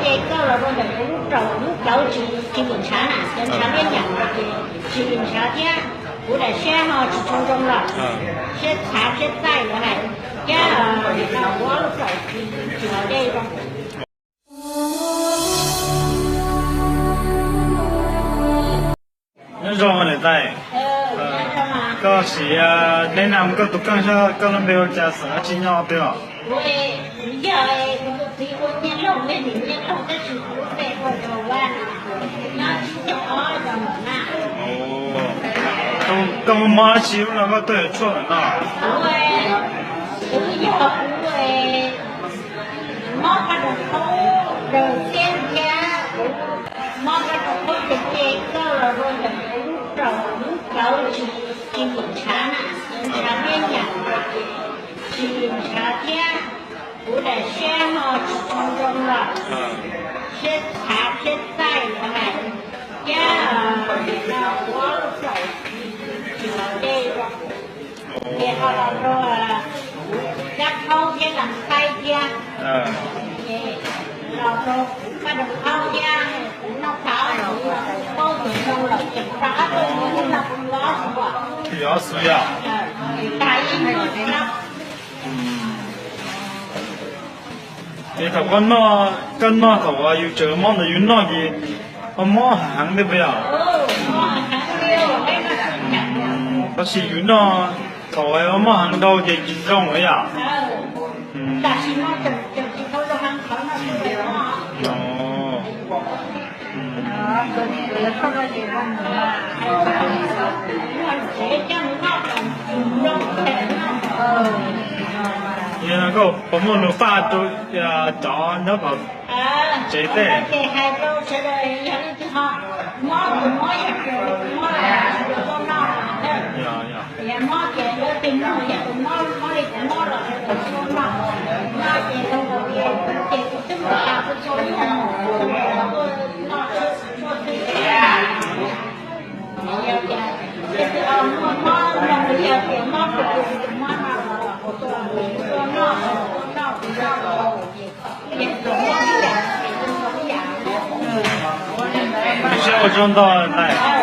Ces koj los rau ntawm kuv lub raum lub plawv tsis, tsis lim ntshav na, cov ntshav liab yam no ces tsis lim ntshav thiab, kuv daim siab ho tsis tshua zoo lawm, siab txhav siab txaij lawm hais, thiab nim no kuv ob lub raum tsis, tsis los dej zoo. Nyob zoo niam tais, koj sim neb nam koj tus kheej saib koj lub npe ua cas xeem dab tsi nyob twg os? Koj muaj mob dab tsi ub no koj tuaj yuav tshuaj lawm no? Mob kab raus qhaub, raus xiab thiab, mob kab raus qhaub ces koj los rau ntawm kuv lub raum lub plawv tsis, tsis lim ntshav na, ntshav liab yam no ces tsis lim ntshav thiab, kuv daim siab ho tsis tshua zoo lawm, siab txhav siab txaij lawm hais, thiab nim no kuv ob lub raum tsis los dej zoo. Ces ho los rau kuv kab qhaub thiab las thaib thiab, ces los rau kuv kab raus qhaub thiab, kuv noj tau kuv paub tus zoo lawm ces kuv rov qab tuaj muab thiab no kuv los xwb. Yog xwb yog. Ces thaum koj noj, koj noj thaum uas yus tseem mob ntawd yus noj ces koj mob heev thiab puas yog? Tab sis yus noj thaum uas mob heev dhau ces tsis zoo lawm yom? Yog no koj puas muaj lus faj rau cov nyob tom tsev tej? Siab ua tsaug ntau ntag.